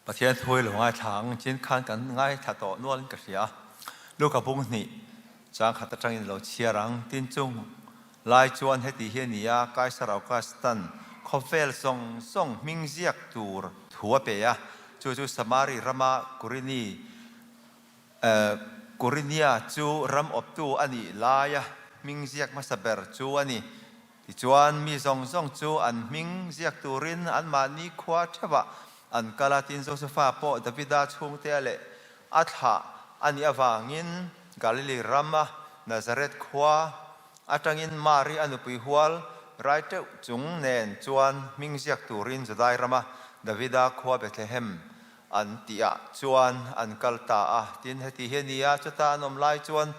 Pathian thu hi lo ngaithla ang chin khan kan ngaithla tawh nualin ka hria. Luka bung hnih chang khat atangin lo chhiar ang. Tin chung lai chuan heti hi a ni a, Kaisar Augustan khawvel zawng zawng hming ziak tur thu a pe a, chu chu Samari rama Kurini Kurinia chu ram awptu a nih laia hming ziak hmasa ber chu a ni. Tichuan, mi zawng zawng chu an hming ziak turin anmahni khua theuhah an kal a, tin Josefa pawh Davida chhungtea leh a thlah a nih avangin Galili rama Nazareth khua atangin Mari a nupui hual rai teuh chung nen chuan hming ziak turin Judai rama Davida khua Bethlehem an tihah chuan an kal ta a. Tin, heti hi a ni a, chuta an awm lai chuan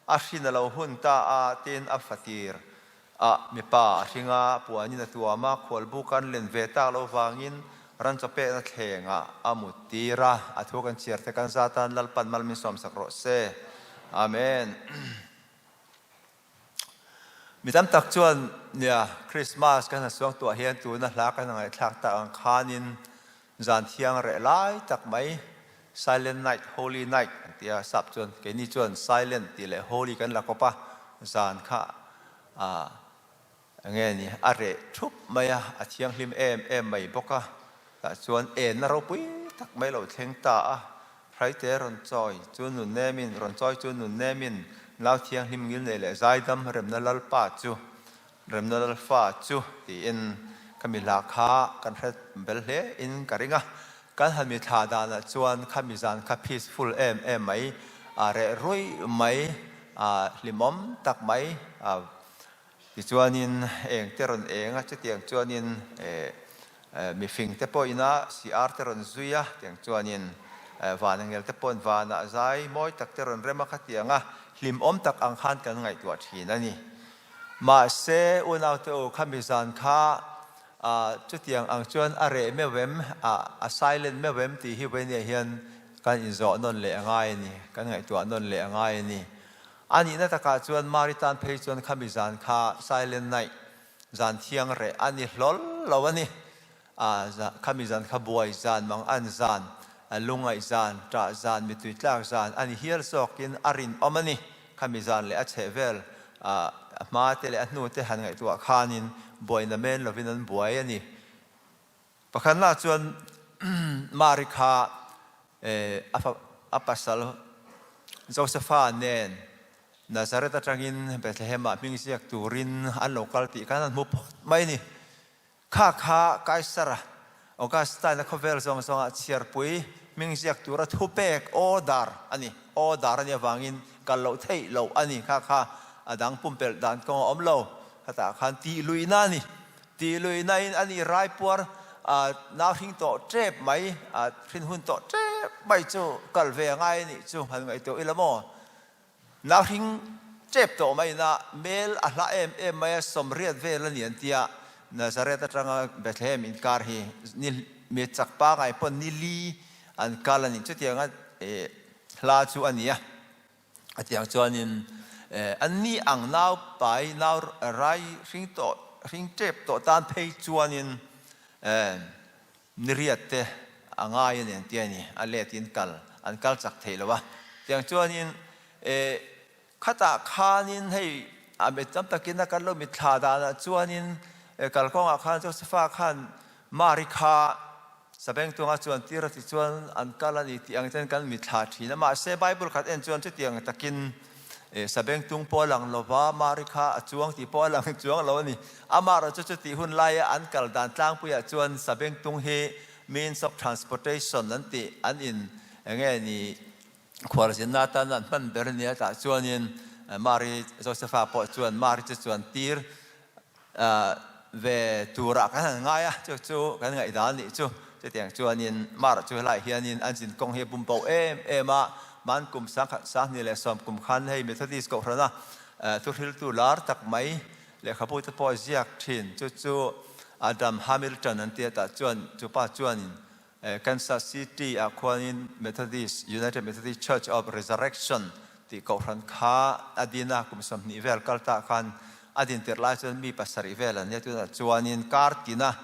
A hrin a lo hun ta a, tin a fatir a, mipa a hring a, puanin a tuam a, khualbu kan len ve tak lo vangin ran chaw pekna thlengah a mut tir a, a thu kan chhiar te kan zat a, Lalpan mal min sawmsak rawh se. Amen. Mi tam tak chuan nia Christmas kan han suang tuah hian tuna hla kan han ngaihthlak tak ang khanin Zan thiang reh lai tak mai, Silent night, holy night an ti a, sap chuan keini chuan silent tih leh holy kan la kawp a, zan kha ah enge ni a reh thup mai a, a thianghlim em em mai bawk a, tah chuan enna ropui tak mai lo thleng ta a, Hraite rawn chawi chu nun nemin, rawn chawi chu nun nemin, nau thianghlim ngil nei leh zaidam remna Lalpa chu Remna Lalfa chu tiin ka mi hla kha kan hre bel hle in ka ring a, kan han mi thla danah chuan kha mi zan kha peaceful em em mai, a reh ruih mai, a hlimawm tak mai, a tichuanin eng te rawn eng a, chutiang chuanin mifing te pawh ina CR te rawn zui a, tiang chuanin vanangel te pawhin vanah zai mawi tak te rawn rem a khatiang a, hlimawm tak ang khan kan ngaihtuah thin a ni. Mahse, unaute u, khami zan kha chutiang ang chuan a reh meuh em, a silent meuh em tih hi vawinia hian kan inzawh nawn leh a ngai a ni, kan ngaihtuah nawn leh a ngai a ni. A nihna takah chuan Mari tan phei chuan khami zan kha silent night, zan thiang reh a ni hlawl lo a ni. Khami zan kha buai zan, mang an zan, lungaih zan, ṭah zan, mitui tlak zan a ni hial zawkin a rinawm a ni. Khami zan leh a chheh vel a hma te leh a hnu te han ngaihtuah khanin buaina men lovin an buai a ni. Pakhatna chuan Mari kha a pasal Josepha nen Nazareth atangin Bethlehem-ah hming ziak turin an lo kal tih khan an hmu phawt mai a ni. Kha kha Kaisara, Augustine-a khawvel zawng zawngah chhiarpui hming ziak tura thupek, order, a ni. Order a nih avangin kal loh theih loh a ni. Kha kha a dang pumpelh dan kawng a awm lo. Khatah khan tihluihna a ni. Tihluihna in a nih raipuar nau hring tawh tep mai, hrin hun tawh tep mai chu kal ve a ngai a nih chu han ngaihtuah ila maw? Nau hring tep tawh mai ina mel a hla em em mai a, sawmriat vel a ni an tia, Nazareth atanga Bethlehem inkar hi ni mi chak pangai pawn ni li an kal a ni. Chutianga hla chu a ni a, a tiang chuanin an ni ang nau pai nau rai hring tawh hring tep tawh tan phei chuanin Ni riat te a ngai a ni an ti a ni, a let in kal an kal chak thei lo a. Tiang chuanin eh khatah khanin hei a mit tam takin a kan lo mitthla danah chuanin eh kalkawngah khan Josepha khan Mari kha Sabengtunga chuan tir a ti chuan an kal a ni tih ang ten kan mitthla thin a. Mahse Bible khat en chuan chutiang takin Sabengtung pawh a lang lo va, Mari kha a chuang tih pawh a lang chuang lo a ni. Amaherawhchu chu tih hun laia an kal dan tlangpuiah chuan Sabengtung hi means of transportation an tih an in eng nge ni khualzinna atan an hman ber a nia tah chuanin Mari Josepha pawh chuan Mari chu chuan tir ve turah kan han ngai a, chu chu kan ngaihdan nih chu. Chutiang chuanin Mara chu helaiah hianin an zin kawng hi a bum bo em em a, man kum 2019 kum khan hei Methodist Kohhrana thuhriltu lar tak mai lehkhabu te pawh ziak thin chu chu Adam Hamilton an tia tah chuan chupa chuanin Kansas City ah khuanin Methodist United Methodist Church of Resurrection tih kohhran kha a din a, kum 20 vel kal tah khan a din tirh lai chuan mi pasarih vel an nia tunah chuanin kar tina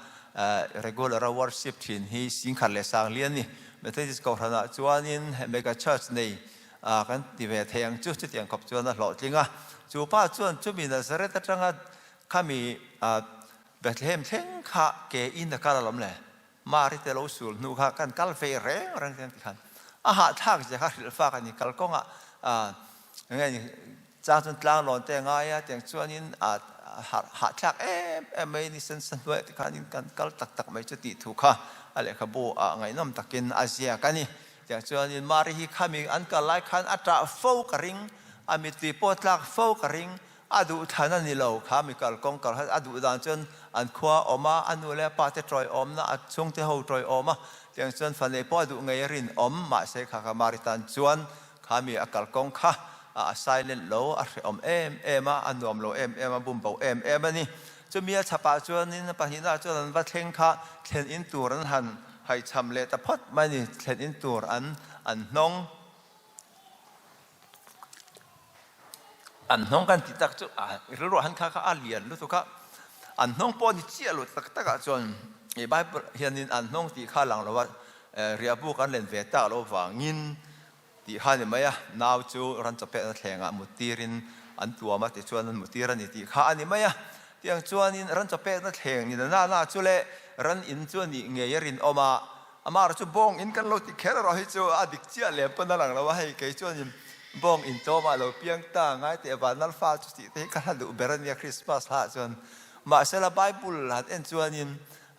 regular a worship thin hi 10,100 ni. Methodist Kohhranah chuanin mega church nei kan ti ve thei ang chu, chutiang khawp chuan a hlawhtling a. Chu pa chuan chumi Nazareth atanga khami Bethlehem thleng kha ke in a kal alawm le. Mari te lo sul hnu kha kan kal ve reng reng te an ti khan a hahthlak zia kha hrilh fak a ni. Kalkawngah enge ni chang chuan tlanglawn te a ngai a, tiang chuanin hahthlak em em mai ni sen sa hnuaiah te khanin kan kal tak tak mai chu tih thu kha a lehkhabu ah ngaihnawm takin a ziak a ni. Tiang chuanin Mari hi khami an kal lai khan a ṭah fo ka ring, a mittui pawh a tlak fo ka ring, A duh thlan a ni lo. Kha mi kalkawng kal kha a duh dan chuan an khua a awm a, a nu leh a pa te tawi awmna, a chhungte ho tawi awm a, tiang chuan fanei pawh a duh ngei a rinawm. Mahse kha kha Mari tan chuan kha mi a kalkawng kha a silent lo, a hrehawm em em a, a nuam lo em em a, bum bo em em a ni. Chumi a chhapah chuanin a pahnihnaah chuan an va thleng kha thlen in tur an han haihchham leh ta phawt mai a ni, thlen in tur an an hnawng. An hnawng kan tih tak chu a rilruah han kha kha a lian lutuk a, an hnawng pawh ni chiah lo tak takah chuan i Bible hianin an hnawng tih kha lang lo a, riahbuk an len ve tak loh vangin tih kha a ni mai a, nau chu ran chawpekna thlengah mut tirin an tuam a tichuan an mut tir a ni tih kha a ni mai a, tiang chuanin ran chawpekna thleng ni na na chu leh ran in chu a nih ngei a rinawm a. Amah chu bawng in kan lo ti kher erawh hi chu a dik chiah lem pawn a lang lo a, hei kei chuanin bawng in tlawmah lo piang ta ngai teh vanlal fa chu tih te hi ka hla duh ber a nia Christmas hla ah chuan. Mahsela Bible han en chuanin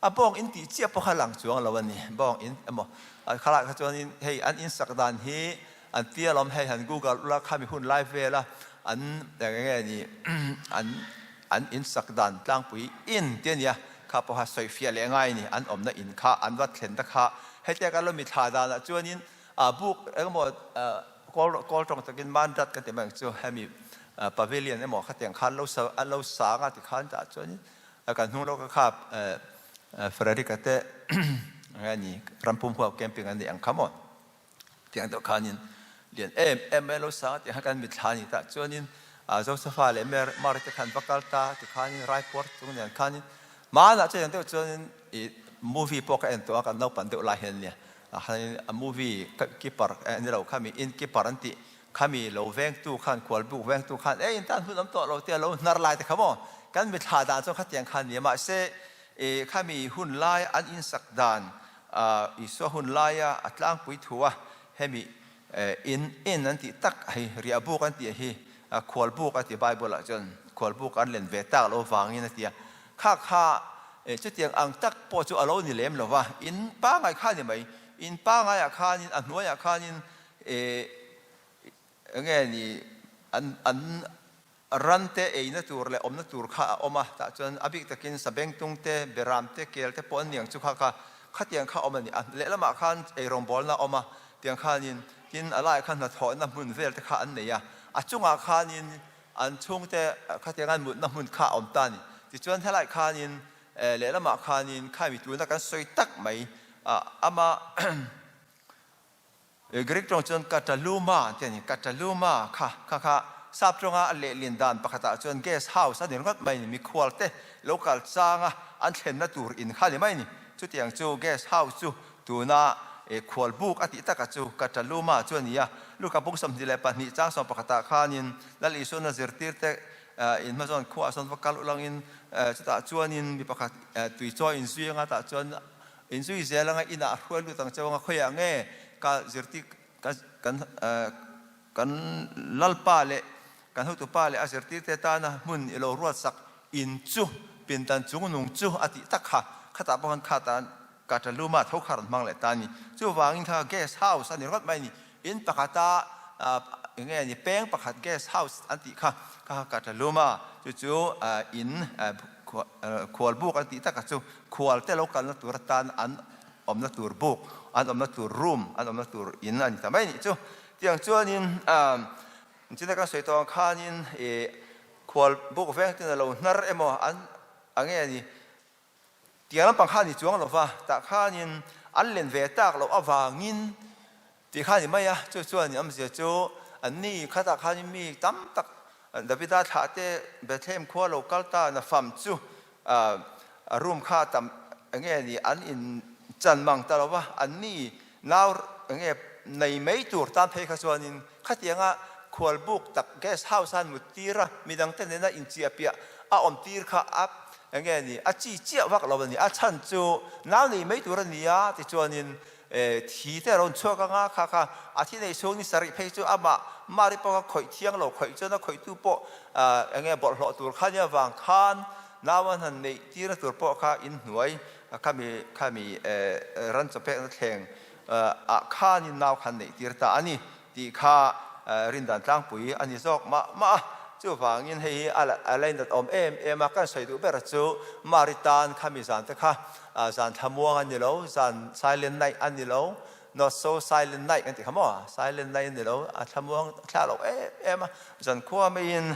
a bawng in tih chiah pawh kha lang chuang lo a ni, bawng in emaw khalai kha chuanin hei an insak dan hi an tia lawm hei han google ula khami hun lai vela an eng nge ni an An insak dan tlangpui in ti a nia, kha pawha sawifiah leh ngai a ni. An awmna in kha an va thlen ta kha. Hetia kan lo mithla danah chuanin buk engemaw kawl kawl tawng takin mandrat kan ti mai ang chu hemi pavilion emaw khatiang khan lo sa an lo sang a tikhan tah chuanin kan hnung lawka kha Frederick-a te nge ni rampum huap camping an neih ang kha maw. Tiang deuh khanin lian em em mai a lo sang a tih khan kan mitthla a ni tah chuanin Josepha leh Mary te khan va kal ta ti khanin raipuar chung nen khanin hmanah chuan deuh chuanin ih movie pawh ka en tawh a kan naupan deuh lai hian nia khanin a movie keeper ni lo khami inn keeper an tih khami lo vengtu khan khualbuk vengtu khan ei in tan hun awm tawh lo tia lo hnar lai te kha maw kan mitthla dan chuan khatiang khan nia mahse ih khami hun lai an insak dan Isua hun laia a tlangpui thu a, hemi in in an tih tak hei riahbuk an tih hi khualbuk a ti Bible ah chuan khualbuk an len ve tak lo vangin a ti a, kha kha chutiang ang tak pawh chu a lo ni lem lo va, in pangai kha ni mai, in pangaiah khanin a hnuaiah khanin enge ni an an Ran te eina tur leh awmna tur kha a awm a, tah chuan a bik takin sabengtung te, beram te, kel te pawh an niang chu kha kha khatiang kha awm a ni. A lehlamah khan eirawngbawlna a awm a, tiang khanin tin a laiah khan hnathawhna hmun vel te kha an nei a, a chungah khanin an chhungte khatiang an mutna hmun kha a awm ta a ni. Tichuan helaiah khanin lehlamah khanin khaimi tuna kan sawi tak mai ama Greek tawng chuan Kataluma an ti a ni. Kataluma kha kha kha sap tawnga a lehlin dan pakhatah chuan guest house a ni ringawt mai a ni. Mikhual te lo kal changa an thlenna tur in kha a ni mai a ni. Chutiang chu guest house chu tuna khual buk a tih taka chu Kataluma chu a ni a. Luka bung 22 chang sawm pakhatah khanin Lal Isuana zirtirte in hmazawn khuaah sawn va kal ulangin chutah chuanin mi pakhat tuichawi inzui anga tah chuan Inzui zel anga inah a hruai lut ang cheu anga khawiah nge ka zirtir ka kan kan lalpa leh kan hotupa leh a zirtirte tana hmun i lo ruatsak in chu pindan chung nung chu a tih tak kha khatah pawh khan khatan Kataluma tho kha rawn hmang leh ta a ni. Chuvangin kha guest house a ni ringawt mai a ni. In pakhata eng nge ni peng pakhat guest house an tih kha kha Kataluma chu chu in Khual buk an tih takah chu khual te lo kalna tur atan an awmna tur buk, an awmna tur room, an awmna tur in a ni ta mai a nih chu. Tiang chuanin china kan sawi tawh ang khanin ih khual buk veng ten a lo hnar emaw an a nge ni tiang lampang kha a ni chuang lova tah khanin an len ve tak loh avangin Tih kha a ni mai a, chu chuan awmzia chu an ni khatah khanin mi tam tak Davida thlah te Bethlehem khua lo kal ta na fam chu a room kha tam eng nge ni an in chan mang ta lo va, an ni Nau enge nei mai tur tan phei kha chuanin khatianga khualbuk tak guest house a an mut tir a, midangte nena inchiah piah a awm tir kha a enge ni a chi chiah vak lo a ni. A chhan chu nau nei mai tur a ni a tichuanin thi te a rawn chhuak anga kha kha a thi nei chhung ni sarih phei chu amah Mari pawh kha khawih thiang lo khawih chuan a khawihtu pawh enge bawlhhlawh tur kha nia vang khan nau an han neih tirna tur pawh kha inhnuai Khami khami ran chawpekna thleng ah khanin nau khan neih tir ta a ni tih kha rindan tlangpui a ni zawk mah mah a. Chuvangin hei hi a lainat awm em em a, kan sawi duh ber chu Mari tan khami zan te kha zan thlamuang a ni lo, zan silent night a ni lo, not so silent night kan ti kha maw, silent night a ni lo, a thlamuang thla lo em em a, zan khua maiin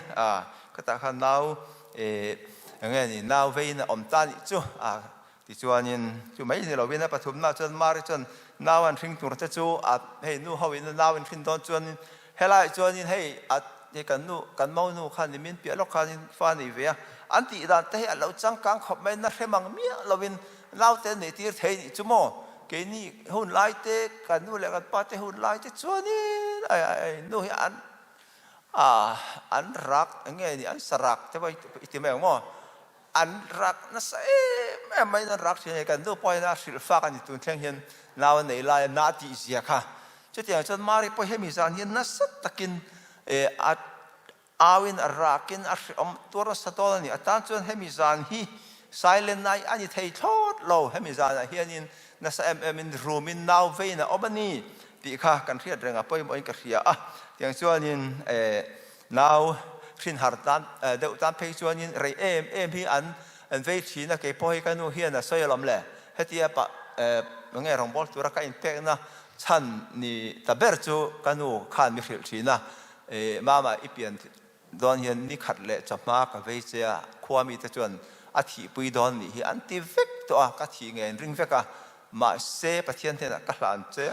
khatah khan nau Ih, enge ni nau veiin a awm ta nih chu a tichuanin chu mai ni lovin a pathumna chuan Mari chuan nau an hring tur te chu a hei nu ho in nau in hrin dawn chuanin helaiah chuanin hei a hei kan nu kan mo nu khan ni min piah lawk khanin fa nei ve a an tih dan te hi a lo changkang khawp mai na hre mang miah lovin nau te nei tir thei nih chu maw keini hun lai te kan nu leh kan pa te hun lai te chuanin ai ai nu hi an A, an rak eng nge ni, an sarak te pawh i ti mai ang maw? An rak nasa em em maiin an rak thin a ni. Kan nu pawhin a hrilh fak a ni tun thleng hian nau a nei lai a na tih zia kha. Chutiang chuan Mari pawh hemi zan hian nasa takin a auin a rakin a hreawm tuar nasa dawn a ni. A tan chuan hemi zan hi silent night a ni thei thlawt lo. Hemi zanah hianin nasa em emin rumin nau vein a awm a ni. Tih kha kan hriat reng a pawimawhin ka hria a, tiang chuanin nau hrin har tan deuh tan phei chuanin rei em em hi an an vei thin a, keipawh hi ka nu hian a sawi alawm le, hetia pah nge rawngbâwl tura ka inpekna chhan ni ta ber chu ka nu khan mi hrilh thin a, Mama i pian dawn hian ni khat leh chawhma ka vei che a, khua mite chuan a thihpui dawn nih hi an ti vek tawh a, ka thih ngei an ring vek a, Mahse, Pathian hnenah ka hlan che.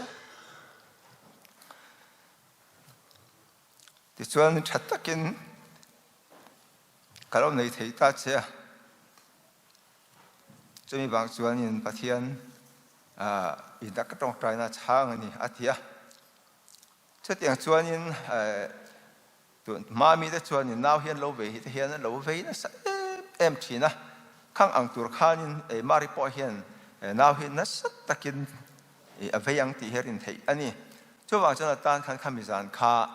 Tichuan, tha takin ka lo nei thei ta che a. Chumi vang chuanin Pathian inah ka tawngtaina chhang a ni, a ti a. Chutiang chuanin Tun hma mite chuanin nau hian lo vei hi te hian an lo vei nasa em em thin a, khang ang tur khanin Mari pawh hian nau hi nasa takin a vei ang tih hi a rin theih a ni. Chuvang chuan a tan khan khami zan kha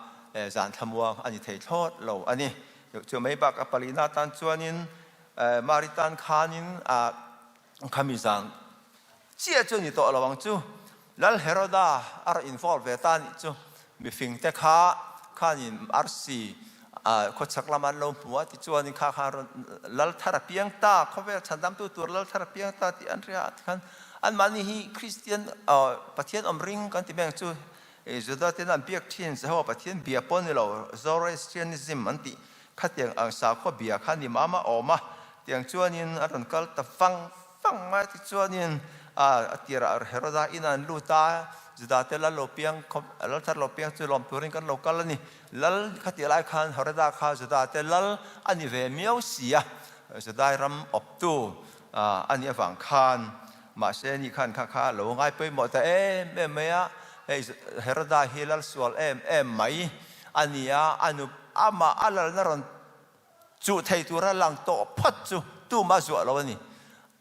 zan thlamuang a ni thei thlawt lo a ni. Chu mai bak a palina tan chuanin Mari tan khanin khami zan chiah chu a ni tawh lo ang chu. Lal Heroda a rawn involve ve ta nih chu mifing te kha khanin arsi khawchhak lama an lo hmu a tichuanin kha khan rawn lal thar a piang ta khawvel chhandamtu tur lal thar a piang ta tih an hria tikhan anmahni hi Kristian Pathian awm ring kan ti mai ang chu Juda ten an biak thin Jehovah Pathian bia pawh ni lo Zoroastrianism an tih khatiang ang sakhua bia kha ni mah mah awm a tiang chuanin an rawn kal ta fang Fang mai tichuanin a tirah Heroda in an lut a, Judate lal lo piang khawp, lal thar lo piang chu lawm turin kan lo kal a ni. Lal khatih lai khan Heroda kha Judate lal a ni ve miau si a, Judai ram awptu a nih avang khan mahse ni khan kha kha lo ngai pawimawh ta em em mai a, hei Heroda hi lal sual em em mai a ni a, a nu amah a lalna rawn Chuh thei tura lang tawh phawt chu tumah zuah lo a ni.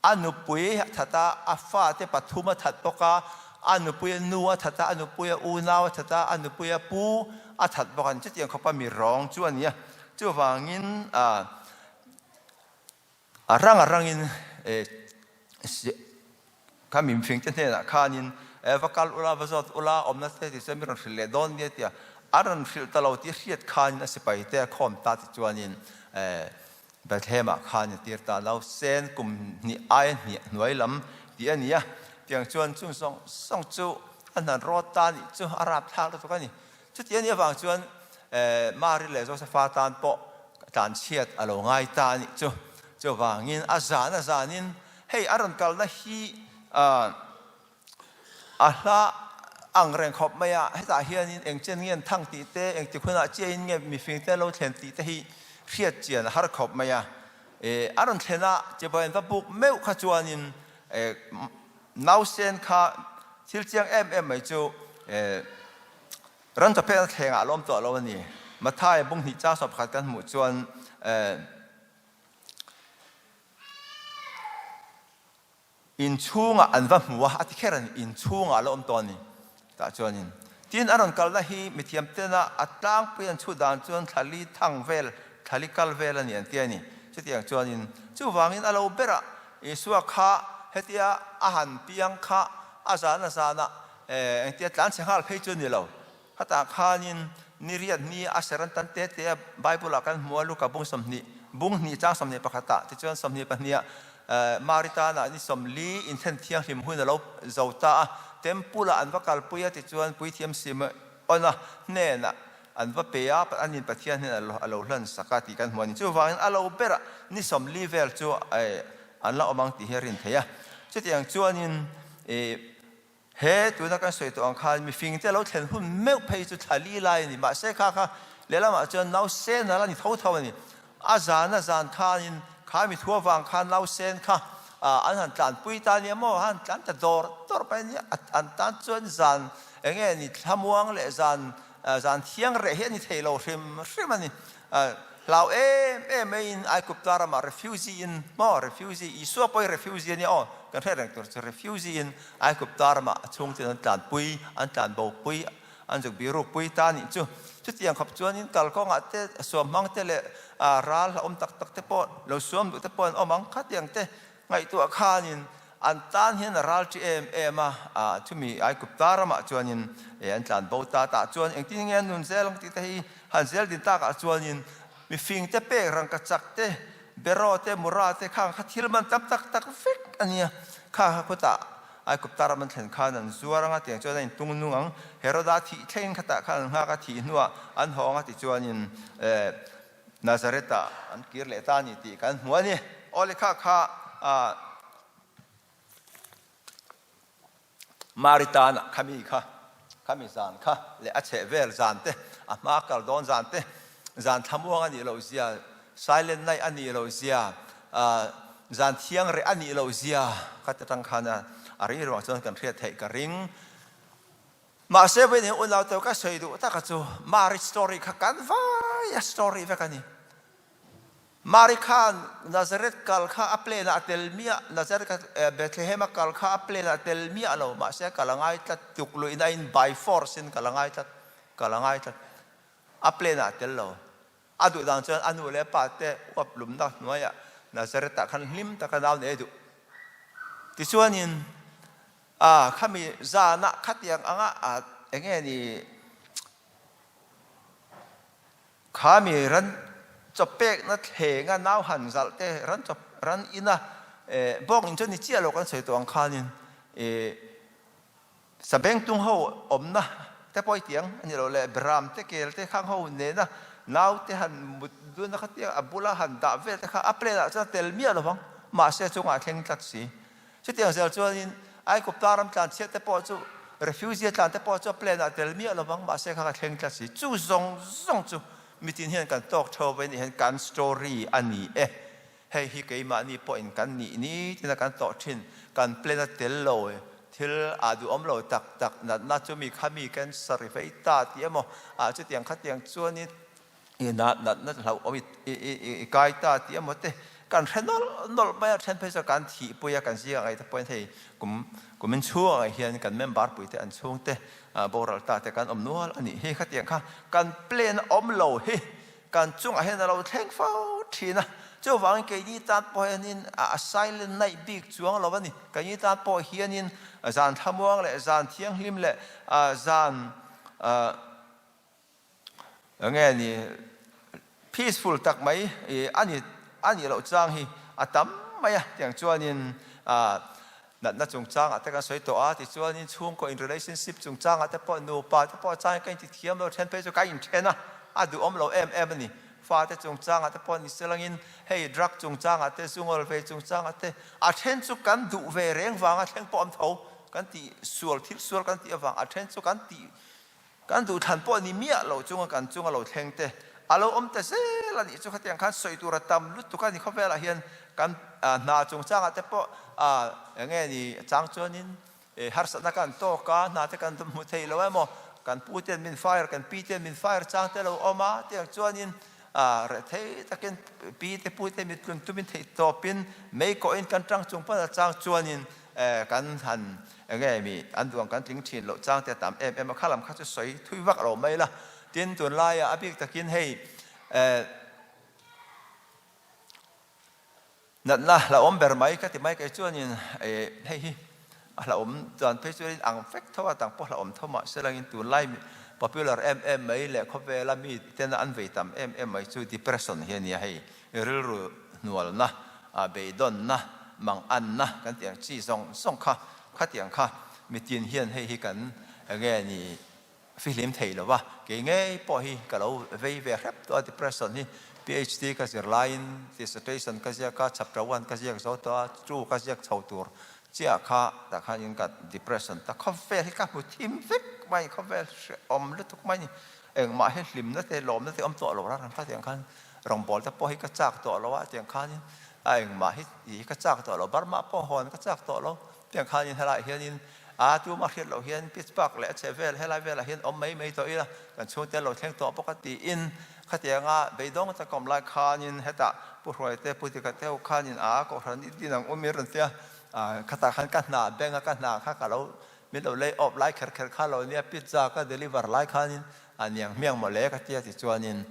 A nupui a that a, a fate pathum a that bawk a, a nupuia nu a that a, a nupuia unau a that a, a nupuia pu a that bawk a ni. Chutiang khawpa mi rawng chu a ni a. Chuvangin a rang a rangin Kha mimfingte hnenah khanin, Va kal ula, va zawt ula, awmna te ti chuan mi rawn hrilh leh dawn nia tia a rawn hrilh ta lo tih hriat khanin a sipaite a khawm ta ti chuanin Bethlehem-ah khan a tir ta. Nausen kum hnih aia hnih hnuai lam tih a ni a, tiang chuan chung zawng zawng chu a hnan rawt ta nih chu a rapthlak lutuk a ni. Chuti a nih avang chuan Mari leh Josefa tan pawh tlanchhiat a lo ngai ta a nih chu. Chuvangin a zan a zanin hei a rawn kalna hi a hla ang reng khawp mai a, hetah hianin eng chen nge an thang tih te, engtik hunah chiahin nge mifing te lo thlen tih te hi hriat chian a har khawp mai a. A rawn thlen a, chibai an va buk meuh kha chuanin nausen kha. Thil chiang em em mai chu ran chawpekna thlengah a lawm tawh lo a ni. Matthai bung hnih chang 11 kan hmuh chuan Inchhungah an va hmu a, a ti kher a ni, inchhungah a la awm tawh a ni. Tah chuanin tin a rawn kalna hi mithiam tena a tlangpui an chhut dan chuan thlali thang vel, thlali kal vel a ni an ti a ni. Chutiang chuanin chuvangin a lo berah Isua kha hetia a han piang kha a zan a zanah engtia tlanchhe nghal phei chu a ni lo. Khatah khanin ni riat ni a ser an tan te te a, Bible ah kan hmu a, Luka bung 20, bung hnih chang 21 ah, tichuan 22 ah Mari tanah ni 40 inthen thianghlim hun a lo zo ta a, Temple ah an va kalpui a, tichuan Puithiam Simeon-a hnenah an va pe a, anin Pathian hnenah a lo hlan sak a tih kan hmu a ni. Chuvangin a lo berah ni 40 vel chu an la awm ang tih hi a rin theih a. Chutiang chuanin He tuna kan sawi tawh ang khan mifing te lo thlen hun meuh phei chu thla li lai a ni. Mahse kha kha lehlamah chuan nausen a la ni tho tho a ni. A zan a zan khanin kha mi thu avang khan nausen kha an han tlanpui ta nia maw, han tlan ta dawr dawr mai a nia. An tan chuan zan eng nge ni thlamuang leh zan zan thiang reh hi a ni thei lo hrim hrim a ni. Hlau em em maiin Aigupta ramah refugee in maw refugee Isua pawh hi refugee a nia aw kan hriat reng tur chu refugee in Aigupta ramah a chhungten an tlanpui an tlanbopui an zuk birukpui ta nih chu chutiang khawp chuanin kalkawngah te suam hmang te leh ral hlauhawm tak tak te pawh lo suam duh te pawh an awm ang khatiang te Ngaihtuah khanin an tan hian a ral ṭi em em a, a chumi Aigupta ramah chuanin an tlan bo ta tah chuan engtin nge an nun zel ang tih te hi han zel din takah chuanin mifing te pek rangka chak te, beraw te, mura te khang kha thil man tam tak tak vek a nia. Kha kha khutah Aigupta ram an thlen khan an zuar anga tiang chuan a intung nung ang. Heroda thih thlengin khatah khan an nghak a, thih hnuah an hawng a tichuanin Nazareth-ah an kir leh ta a ni tih kan hmu a ni. Aw lekha kha Mari tana khami kha, khami zan kha leh a chheh vel zan te, a hma kal dawn zan te, zan thlamuang a nih loh zia, silent night a nih loh zia, zan thiang reh a nih loh zia kha te tang khan a ring ruang chuan kan hriat theih ka ring. Mahse vawiin hi unau teu ka sawi duh taka chu Mari story kha kan vai a story vek a ni. Mari khan Nazareth kal kha a plan ah a tel miah, Nazareth kha Bethlehem a kal kha a plan ah a tel miah lo, mahse kal a ngai tlat, tuk luihna in by force in kal a ngai tlat, kal a ngai tlat, a plan ah a tel lo. A duh dan chuan a nu leh a pa te uap lumna hnuaiah Nazareth ah khan hlim taka nau nei a duh. Tichuanin A, khami zanah khatiang anga a eng nge ni khami ran chawpekna thlenga nau han zalh te ran chawp ran ina eh bawk in chuan ni chiah lo kan sawi tawh ang khanin eh sabengtung ho awmna te pawh i tiang a ni lo leh beram te kel te khang ho nena nau te han mut duna khatiang a bula han dah vel te kha a plan ah chuan a tel miah lovang mahse chungah a thleng tlat si. Chutiang zel chuanin Aigupta ram tlanchhiat te pawh chu refugee tlan te pawh chu a plan ah tel miah lovang mahse kha ka thleng tlat si. Chu zawng zawng chu mitin hian kan tawk tho ve nih hian kan story a ni e. Hei hi keimahni pawhin kan nih ni tina kan tawh thin kan plan a tel lo thil ah duhawm lo tak tak natna chu mi kha mi cancer i vei ta tih emaw ah chutiang khatiang chuanin i natna hlauhawm i kai ta tih emaw te kan hre nawlh nawlh mai a, then phei chuan kan thihpui a, kan zingah ngaih te pawhin hei kum kumin chhungah ngaih hian kan member pui te an chhung te boral ta te kan awm nual a nih hi. Khatiang kha kan plan awm lo hi kan chungah hian a lo thleng fo thin a, chuvangin keini tan pawh hianin a silent naih bik chuang lo a ni. Keini tan pawh hianin zan thlamuang leh zan thianghlim leh zan Enge ni peaceful tak mai a ni a nih loh chang hi a tam mai a tiang chuanin natna chungchangah te kan sawi tawh a tichuanin chhungkaw in relationship chungchangah te pawh nupa te pawh changin ka intithiam lo then phei chu ka inthen a a duhawm lo em em a ni fate chungchangah te pawh ni selangin hei drug chungchangah te zungawl ve chungchangah te a then chu kan duh ve reng vanga thleng pawh awm tho kan tih sual thil sual kan tih avang a then chu kan tih Kan duhthlan pawh ni miah lo chunga kan chunga lo thleng te a lo awm ta zel a nih chu khatiang khan sawi tur a tam lutuk a ni khawvelah hian kan hna chungchangah te pawh eng nge ni chang chuanin. Harsatna kan tawk a, hna te kan hmu thei lo emaw, kan pu ten min fire, kan pi ten min fire chang te lo awm a, tiang chuanin reh thei takin pi te pu te mit tlun tumin theih tawpin mei kawhin kan tang chung pawn a chang chuanin kan han enge mi an duang kan tling thin loh chang te a tam em em a, kha lam kha chu sawi thui vak lo mai la. Tin, tunlaiah a bik takin hei Natna hlauhawm ber mai ka ti mai kei chuanin hei hi a hlauhawm chuan phei chuanin ang vek tho a dang pawh hlauhawm tho mah se langin tunlai popular em em mai leh khawvela mi tena an vei tam em em mai chu depression hi a nia hei rilru hnualna beidawnna manganna kan tih ang chi zawng zawng kha khatiang kha mitin hian hei hi kan enge ni Fihlim thei lo va, kei ngei pawh hi ka lo vei ve hrep tawh a, depression hi PhD ka zir laiin dissertation ka ziak a, chapter one ka ziak zo tawh a, two ka ziak chho tur chiah kha tah khanin ka depression ta khawvel hi ka hmu thim vek mai, khawvel hrehawm lutuk mai ni, engmah hi hlimna te lawmna te awm tawh lo rang kha tiang khan rawngbawl te pawh hi ka chak tawh lo a, tiang khanin a engmah hi ka chak tawh lo, Burma pawh hawn ka chak tawh lo. Tiang khanin helaiah hianin a tum a hriat loh hian Pittsburgh leh a chhe vel helai velah hian awm mai mai tawh ila kan chhungte lo thleng tawh bawk a tiin khatianga beidawng tak awm lai khanin hetah Pu Hruaite Pu Dika te khanin a kohhran i din ang um i rawn tia khatah khan ka hna bank a ka hna kha ka lo min lo lay off lai kher kher kha lo nia pizza ka deliver lai khanin a niang hmiang mawle ka tia tichuanin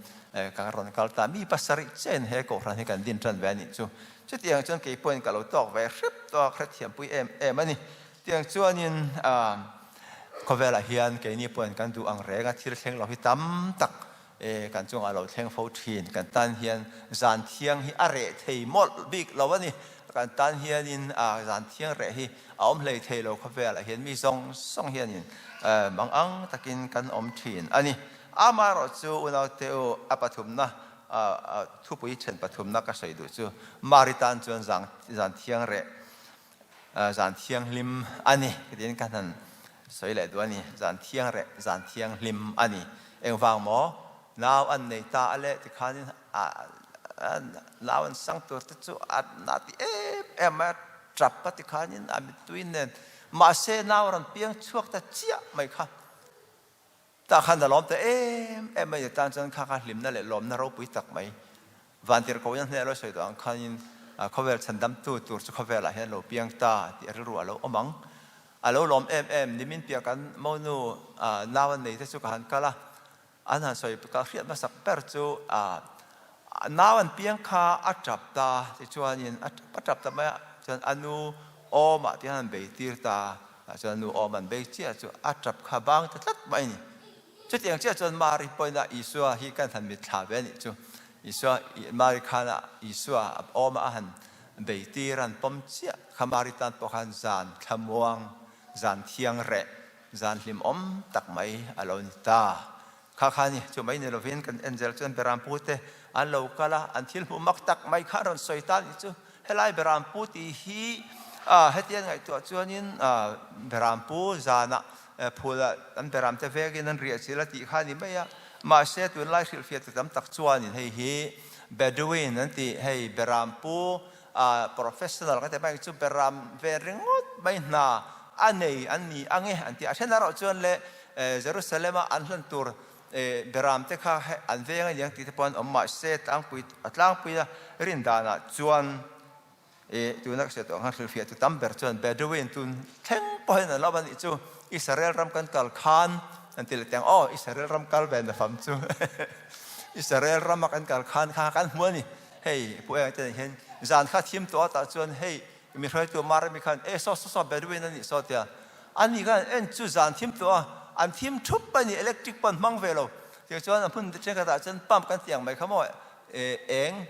ka rawn kal ta mi pasarih chen he kohhran hi kan din tan ve a nih chu. Chutiang chuan kei pawhin ka lo tawk ve hrep tawk hrethiampui em em a ni. Tiang chuanin khawvelah hian keini pawhin kan duh ang reng a, thil thleng lo hi tam tak kan chungah lo thleng fo thin. Kan tan hian zan thiang hi a reh thei mawlh bik lo a ni. Kan tan hianin zan thiang reh hi a awm hlei thei lo khawvelah hian mi zawng zawng hianin mang ang takin kan awm thin a ni. Amaherawhchu unaute u a pathumna Thupui then pathumna ka sawi duh chu Mari tan chuan zan thiang reh, zan thianghlim a ni tiin ka han sawi leh duh a ni. Zan thiang reh, zan thianghlim a ni. Engvang maw? Nau an nei ta a leh tikhanin nau an sang tur te chu a na ti em em mai a, tap a tikhanin a mittui nen. Mahse nau rawn piang chhuak ta chiah mai kha. Tah khan a lawm ta em em mai tan chuan kha kha hlimna leh lawmna ropui tak mai vantirhkoh in a hneh lo sawi tawh ang khanin khawvel chhandamtu tur chu khawvelah hian a lo piang ta tih rilru a lo awm ang. A lo lawm em em nimin piah kan monu nau an nei te chu ka han kal a, an han sawi ka hriat hmasak ber chu nau an piang kha a tap ta tichuanin a tap ta mai a, chuan a nu awmah te hian an bei tir ta. Tah chuan nu awm an bei chiah chu a tap kha bang ta tlat mai a ni. Chutiang chiah chuan Mari pawhin Isua hi kan han mitthla ve a nih chu. Isua, Mari khan Isua a awm a han bei tir a han pawm chiah kha Mari tan pawh khan zan thlamuang, zan thiang reh, zan hlimawm tak mai a lo ni ta. Kha kha ni, chu mai ni lovin kan angel chuan Berampu te an lo kal a, an thil hmuh mak tak mai kha an rawn sawi ta a nih chu. Helai Berampu tih hi hetiang ngaihtuah chuanin Berampu zanah phulah an Beram te vengin an riah chil a tih kha a ni mai a. Mahse tunlai hrilhfiah tu tam tak chuanin hei hi Bedouin an tih, hei Berampu professional kan tih mai chu Beram ven ringawt mai hna a nei an ni ang e an ti a. A then erawh chuan le Jerusalem-a an hlan tur Beram te kha an veng a niang tih te pawh an awm mahse tlangpui a tlangpuia rin danah chuan tuna ka hriat tawh ang khan hrilhfiah tu tam ber chuan Bedouin tun thleng pawhin an lo a nih chu Israel ram kan kal khan an ti leh teng aw Israel ram kal ve na fam chu Israel rama kan kal khan kha kan hmu a ni hei pu eng te hian zan kha thim tawh atah chuan hei mi hruaitu Marami khan e saw saw saw Bedouin a nih saw tia Ani khan en chu zan thim tawh a, an thim thup a ni, electric pawh an hmang ve lo. Tiang chuan a hmun thenkhatah chuan pump kan tiang mai kha maw eng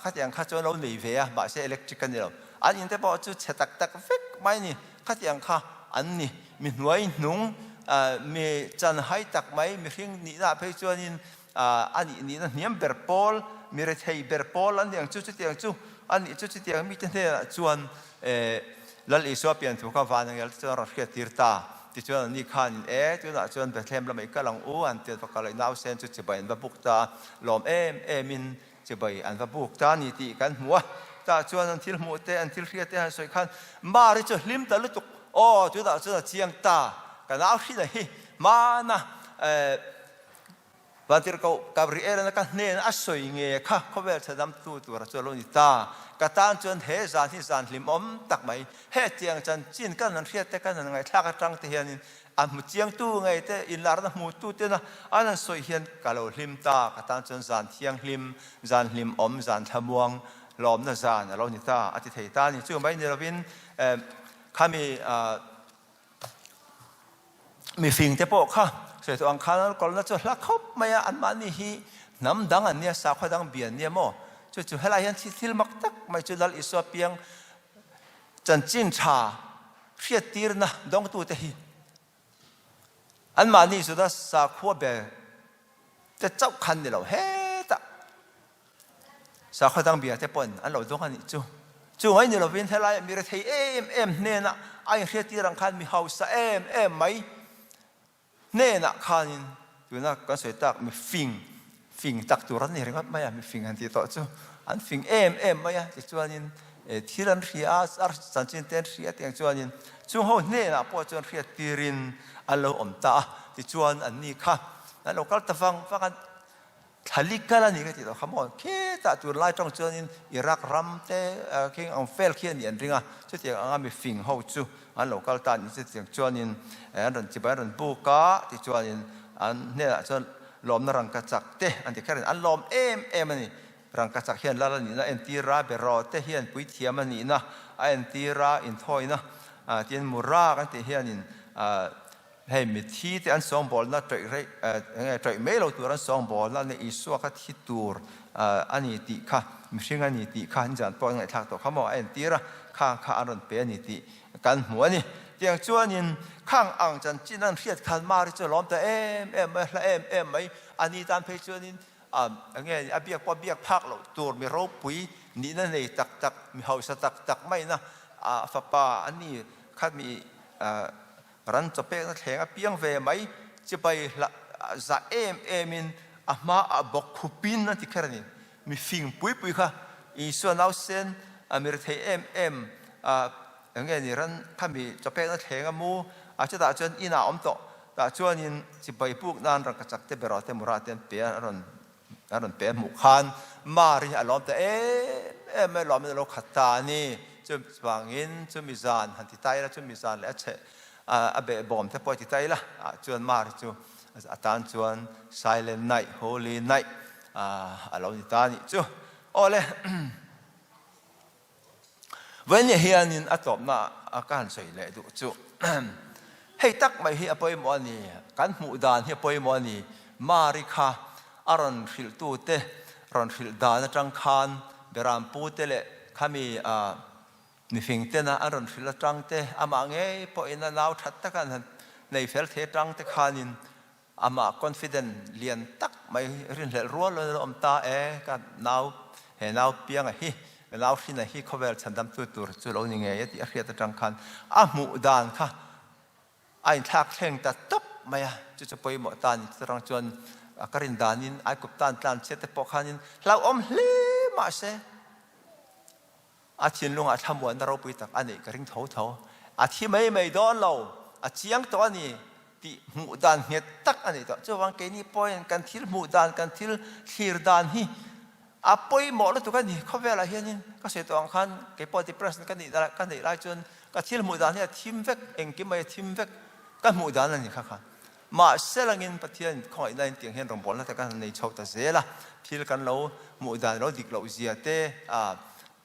khatiang kha chuan lo nei ve a, mahse electric a ni lo. An in te pawh chu chhe tak tak vek mai a ni, khatiang kha an ni. Mi hnuai hnung, mi chanhai tak mai, mihring nihna ah phei chuanin a nih nihna hniam ber pawl, mi rethei ber pawl an ni ang chu, chutiang chu a nih chu chutiang mite hnenah chuan Lal Isua pian thu kha van angel te chuan a rawn hriat tir ta. Tichuan an ni khanin e, tunah chuan Bethlehem lamah i kal ang u an ti a, va kal a, i nausen chu chibai an va buk ta a, lawm em emin chibai an va buk ta a ni tih kan hmu a. Tah chuan an thil hmuh te, an thil hriat te han sawi khan Mari chu hlim ta lutuk. Aw, tunah chuan a chiang ta, ka nau hrin a hi hmana Vantirhkoh Gabriel-a ka hnen a sawi nge kha khawvel chhadamtu tura chu a lo ni ta. Ka tan chuan he zan hi zan hlimawm tak mai. Hetiang chanchin kan han hriat te, kan han ngaihthlak atang te hianin a hmu chiangtu ngei te, inlarna hmutu tena an han sawi hian ka lo hlim ta. Ka tan chuan zan thianghlim, zan hlimawm, zan thlamuang lawmna zan a lo ni ta a ti thei ta a ni. Chu mai ni lovin khami Mifing te pawh kha sawi tawh ang khan an kalna chu hla khawp mai a, anmahni hi hnam dang an nia, sakhua dang bia an nia maw? Chu chu helai hian thil mak tak mai chu Lal Isua piang chanchin tha hriattirna dawngtute hi anmahni Juda sakhua ber te chauh khan ni lo hetah Sakhaw dang bia te pawhin an lo dawng a nih chu. Chu mai ni lovin helaiah mi rethei em em hnenah a inhriattir ang khan mi hausa em em mai hnenah khanin tuna kan sawi tak mi fing, fing tak tur an ni ringawt mai a, mi fing han tih tawh chu an fing em em mai a, tichuanin thil an hria a, ar chanchin te an hria tiang chuanin chung ho hnenah pawh chuan hriattirin an lo awm ta a, tichuan anni kha an lo kal ta vang vang a. Thlali kal a ni ka tih tawh kha maw? Khitah tur lai tawng chuanin Iraq ram te khing ang fel khi a nih an ring a, chutiang anga mifing ho chu an lo kal ta a ni. Chutiang chuanin an rawn chibai an rawn buk a, tichuanin an hnenah chuan lawmna rangkachak te an ti kher a ni. An lawm em em a ni. Rangkachak hian lal a nihna a entir a, beraw te hian puithiam a nihna a entir a, inthawina tin mura kan tih hianin Hei mithi te an sawngbawlna ṭawih rei enge ṭawih mai lo tur an sawngbawlna ania Isua kha thi tur a ni tih kha mihring a ni tih kha nizan pawh an ngaihthlak tawh kha maw a entir a khang kha an rawn pe a ni tih kan hmu a ni. Tiang chuanin khang ang chanchin an hriat khan Mari chu a lawm ta em em mai a hla em em mai a ni tan phei chuanin enge a biak pawh a biak phak loh tur mi ropui nihna nei tak tak mi hausa tak tak maina a fapa a ni kha mi Ran chawpekna thleng a piang ve mai, chibai hlah zah em em in a hma ah bawk khupin an ti kher a ni. Mi fing pui pui kha Isua nausen a mi rethei em em a enge ni ran kha mi chawpekna thleng a mu a chutah chuan in ah awm tawh tah chuanin chibai puk nan rangkachak te beraw te mura te an pe a rawn A rawn pe hmuh khan Mari hi a lawm ta em em mai, lawmin a lo khat ta a ni. Chuvangin chumi zan han ti ta ila, chumi zan leh a chhe a behbawm te pawh ti ta ila, ah chuan Mari chu a tan chuan Silent Night, Holy Night a lo ni ta a nih chu. Awle. Vawinia hianin a tawpna a ka han sawi leh duh chu hei tak mai hi a pawimawh a ni, kan hmuh dan hi a pawimawh a ni. Mari kha a rawn hrilhtute rawn hrilh dan atang khan Berampu te leh khami mifing tena an rawn hrilh atang te, amah ngei pawhin a nau that taka an han nei fel thei atang te khanin Amah confident lian tak mai rinhlelh rual loin a awm ta e, ka nau, he nau pianga hi, ka nau hrina hi khawvel chhandamtu tur chu lo ni ngei e tih a hriat atang khan a hmuh dan kha a inthlak thleng ta tawp mai a, chu chu pawimawh ta a ni. Chutarang chuan ka rin danin Aikuptan tlanchhiat te pawh khanin hlauhawm hle mahse, A thinlungah thlamuanna ropui tak a neih ka ring tho tho. A thi mai mai dawn lo, a chiang tawh a ni tih hmuh dan nghet tak a ni tawh. Chuvang keini pawhin kan thil hmuh dan, kan thil thlir dan hi a pawimawh lutuk a ni. Khawvelah hianin ka sawi tawh ang khan keipawh depression ka nih ka neih lai chuan ka thil hmuh dan hi a thim vek, engkim mai a thim vek ka hmuh dan a ni kha khan. Mahse langin Pathian khawngaihna in tiang hian rawngbawlna te kan han nei chho ta zel a, thil kan lo hmuh dan lo dik loh zia te,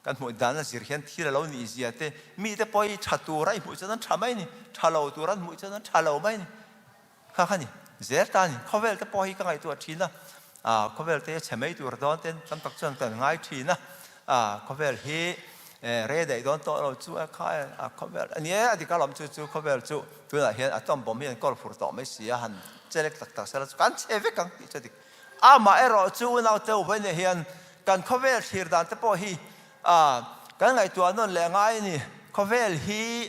kan hmuh dan a zir hian thil a lo nih zia te, mite pawh hi tha tur a i hmuh chuan an tha mai a ni, tha lo tur an hmuh chuan an tha lo mai a ni. Kha kha ni zel ta a ni. Khawvel te pawh hi ka ngaihtuah thin a, khawvel te hi a chhe mai tur dawn ten tam tak chuan kan ngai thin a, khawvel hi rei daih dawn tawh lo chu a kha a khawvel a ni e, a dik alawm chu chu khawvel chu. Tunah hian atom bomb hi an kawl fur tawh mai si a, han chelek tak tak sela chu kan chhe vek ang tih chu a dik. Amah erawh chu unaute uvaine hian kan khawvel thlir dan te pawh hi kan ngaihtuah nawn leh ngai a ni. Khawvel hi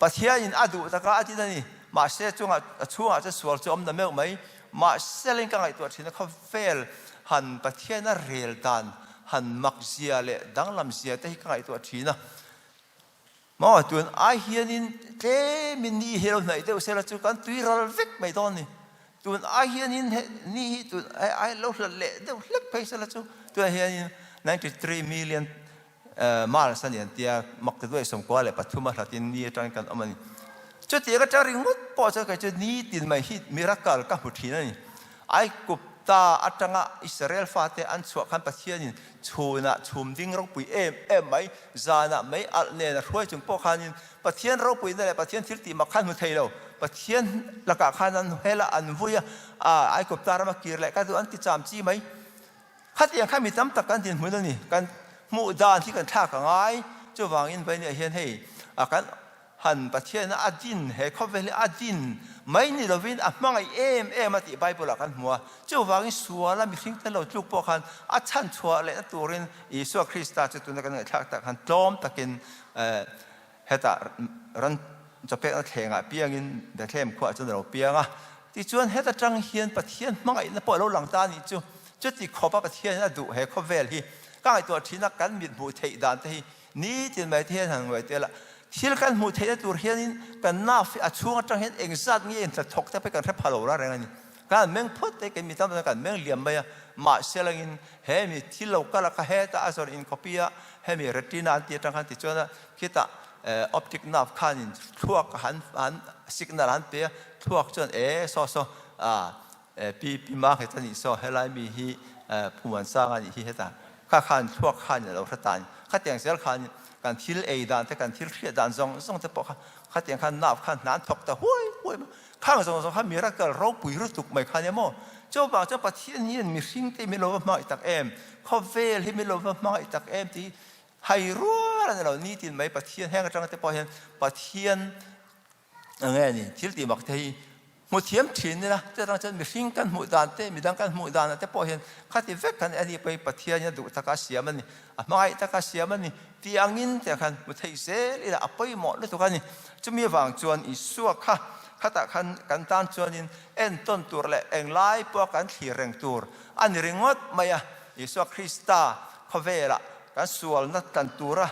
Pathianin a duh taka a tin a ni. Mahse chungah a chhungah chuan sual chu a awm na meuh mai. Mahse leng ka ngaihtuah thin a khawvel han Pathian a rel dan han mak zia leh danglam zia te hi ka ngaihtuah thin a. Maw tun ai hianin tlemin ni hi lo hnaih deuh sela chu kan tui ral vek mai dawn ni. Tun ai hianin he ni hi tun ai lo hlat leh deuh hlek phei sela chu tunah hianin 93 million miles a ni an tia mak ti duai 93 a hlatin ni atangin kan awm a ni. Chutiang atang ringawt pawh chuan kei chu nitin mai hi miracle ka hmu thin a ni. Aigupta atanga Israel fate an chhuah khan Pathianin chhunah chhum ding ropui em em mai, zanah mei alh nen a hruai chung pawh khanin Pathian ropuina leh Pathian thil tih mak khan hmu thei lo. Pathian lakah khan an hel a, an vui a, Aigupta rama kir leh ka duh an ti cham chi mai. Khatiang kha mi tam tak kan dinhmun a ni. Kan hmuh dan hi kan thlak a ngai. Chuvangin Vainiah hian hei kan Han Pathian a din, he khawvel hi a din mai ni lovin a hmangaih em em a tih Bible ah kan hmu a. Chuvangin suala mihring te lo tluk pawh khan a chhan chhuah lehna turin Isua Krista chu tuna kan ngaihthlak tak khan tlawm takin hetah ran chawpekna thlengah piangin Bethlehem khuaah chuan a lo piang a. Tichuan heta tang hian Pathian hmangaihna pawh a lo lang ta a nih chu. Chuti khawpa Pathianin a duh he khawvel hi ka ngaihtuah thin a, kan mit hmuh theih dan te hi Nitin mai te hian han ngaih tel a, thil kan hmuh theihna tur hianin kan naf hi a chhung atang hian engzat nge in hnathawk te pawh kan hre pha lo la reng a ni. Kan meng phawt te kei mi tam tak kan meng liam mai a, mahse langin he mi thil lo kal a kha hetah a zawn inkhawpi a, hemi retina an tih atang khan tichuan a khitah optic nerve khanin thluak han han signal han pe a, thluak chuan e saw saw ah Pi Pi Market a nih saw helai mi hi Phuman Sang a nih hi heta kha khan thluak khan a lo hre ta a ni. Khatiang zel khan kan thil ei dan te kan thil hriat dan zawng zawng te pawh kha khatiang khan nerve khan hna an thawk ta huai huai mai. Khang zawng zawng kha miracle ropui lutuk mai kha nia maw. Chuvang chuan Pathian hian mihring te hi min lo va hmangaih tak em, khawvel hi min lo va hmangaih tak em tih hi hai rual a ni lo. Nitin mai Pathian heng atanga te pawh hian Pathian Enge a ni, thil tih mak te hi hmu thiam thin ila, chutah chuan mihring kan hmuh dan te, midang kan hmuh dan ah te pawh hian khati vek khan ani pawh hi Pathian in a duh taka siam a ni, a hmangaih taka siam a ni tih angin tiang khan hmu thei zel ila a pawimawh lutuk a ni. Chumi avang chuan Isua kha khatah khan kan tan chuanin entawn tur leh englai pawha kan thlir reng tur a ni ringawt mai a, Isua Krista khawvelah Kan sualna tlan tura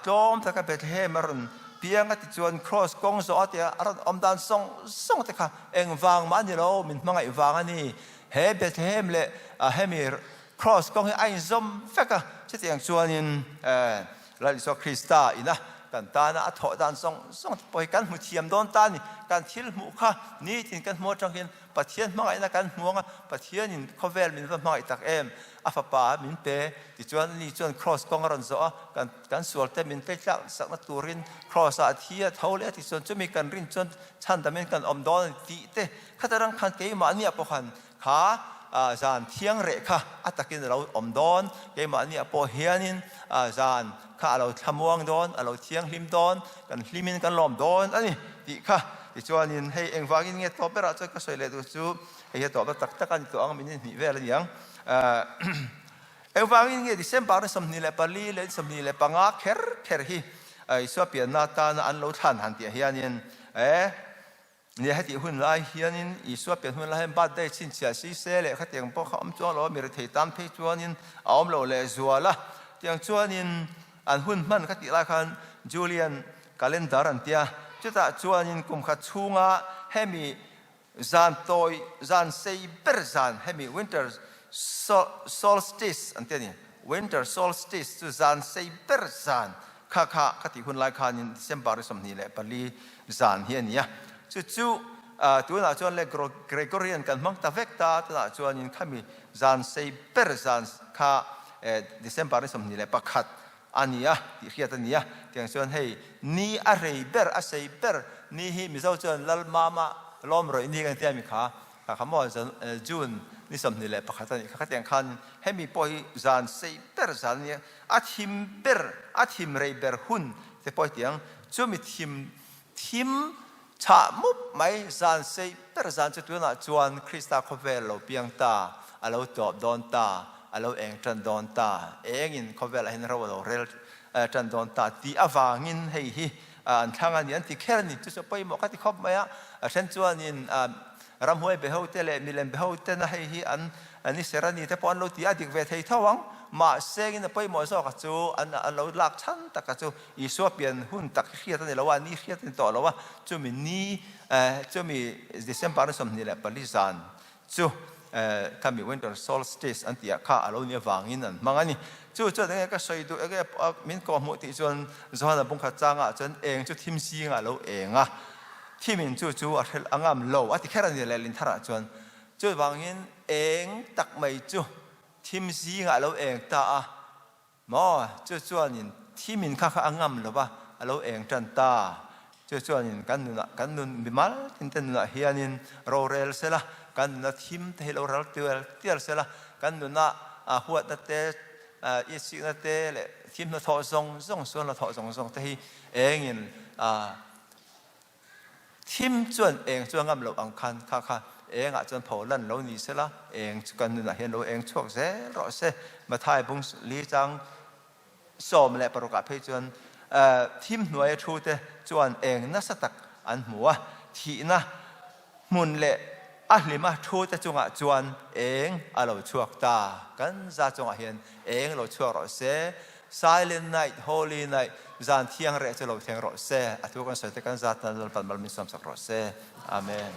tlawm taka Bethlehem a rawn piang a tichuan Kraws kawng zawh a tia a rawn awm dan sawng sawng te kha engvang mah a ni lo, min hmangaih vang a ni. He Bethlehem leh hemi Kraws kawng hi a inzawm vek a, chutiang chuanin Lal Isua Krista ina kan tana a thawh dan sawng sawng te pawh hi kan hmu thiam dawn ta a ni. Kan thil hmuh kha nitin kan hmu atang hian Pathian hmangaihna kan hmuang a, Pathianin khawvel min va hmangaih tak em? A fapa min pe. Tichuan ani chuan Kraws kawng a rawn zawh a, kan kan sualte min tleitlak sakna turin Kraws ah a thi a, tho leh a tichuan chumi kan rin chuan chhandamin kan awm dawn a ni tih te khata rang khan keimahniah pawh khan kha zan thiang reh kha a takin a lo awm dawn, keimahniah pawh hianin zan kha a lo thlamuang dawn, a lo thianghlim dawn, kan hlimin kan lawm dawn a ni tih kha. Tichuanin hei engvangin nge tawp berah chuan ka sawi leh duh chu hei hi a tawp tak tak a ni tawh ang, minute hnih vel a ni ang. Engvangin nge December ni 24 leh 25 kher kher hi Isua pianna atana an lo thlan han tih ah hianin e Nia hetih hun lai hianin Isua pian hun lai hian birthday chhinchhiah si se leh khatiang pawh kha awm chuang lo a, mi rethei tan phei chuanin a awm lo leh zual a. Tiang chuanin an hun hman kha tih lai khan Julian calendar an tia, chutah chuanin kum khat chhunga hemi zan tawi zan sei ber zan hemi winter solstice an ti a ni, winter solstice chu zan sei ber zan Kha kha ka tih hun lai khanin December 24 zan hi a ni a, chu chu tunah chuan le Gregorian kan hmang ta vek ta, tunah chuanin khami zan sei ber zan kha December 21 a ni a tih hriat a ni a, tiang chuan hei ni a rei ber a sei ber ni hi Mizo chuan Lalmama lawm rawih ni kan tia mi kha Kha kha maw June ni 21 a nih kha khatiang khan hemi pawh hi zan sei ber zan a nia, a thim ber a thim rei ber hun te pawh hetiang chumi thim thim chhah mup mai zan sei ber zan chu tunah chuan Krista khawvel lo piang ta, a lo tawp dawn ta, a lo eng tan dawn ta, engin khawvelah hian ro a lo rel tan dawn ta tih avangin hei hi an thlang a ni an ti kher a ni. Chu chu pawimawh ka ti khawp mai a, a then chuanin ramhuai be ho te leh milem be ho tena hei hi an ni ser a ni te pawh an lo ti a, dik ve thei tho ang. Mahse in a pawimawh zawk a chu an a lo lak chhan tak a chu Isua pian hun tak hi hriat a ni lo a, ni hriat a ni tawh lo a, chumi ni chumi December ni 24 zan chu khami winter solstice an tih ah kha a lo nih avangin an hmang a ni. Chu chuan enge ka sawi duh enge min kawhhmuh tih chuan Johana bungkhat changah chuan eng chu thim zingah a lo eng a, thimin chu chu a hrelh a ngam lo a ti kher a ni lehlin tharah chuan. Chuvangin eng tak mai chu thim zingah a lo eng ta a maw? Chu chuanin thimin kha kha a ngam lo va, a lo eng tan ta. Chu chuanin kan nunah, kan nun mimal tinte nunah hianin rorel sela, kan nuna thim te hi lo ral tial tial sela, kan nunah huatna te, itsikna te leh thim hnathawh zawng zawng, sual hnathawh zawng zawng te hi engin Thim chuan eng chu a ngam loh ang khan kha kha engah chuan pho lan lo ni sela, eng chu kan nunah hian lo eng chhuak zel rawh se. Mathai bung li chang 16 ah phei chuan thim hnuaia thu te chuan eng nasa tak an hmu a, thihna hmun leh a hlima thu te chungah chuan eng a lo chhuak ta. Kan za chungah hian eng lo chhuak rawh se. Silent night, holy night, zan thiang reh chu lo thleng rawh se. A thu kan sawi te kan zat nan Lalpan mal min sawmsak rawh se. Amen.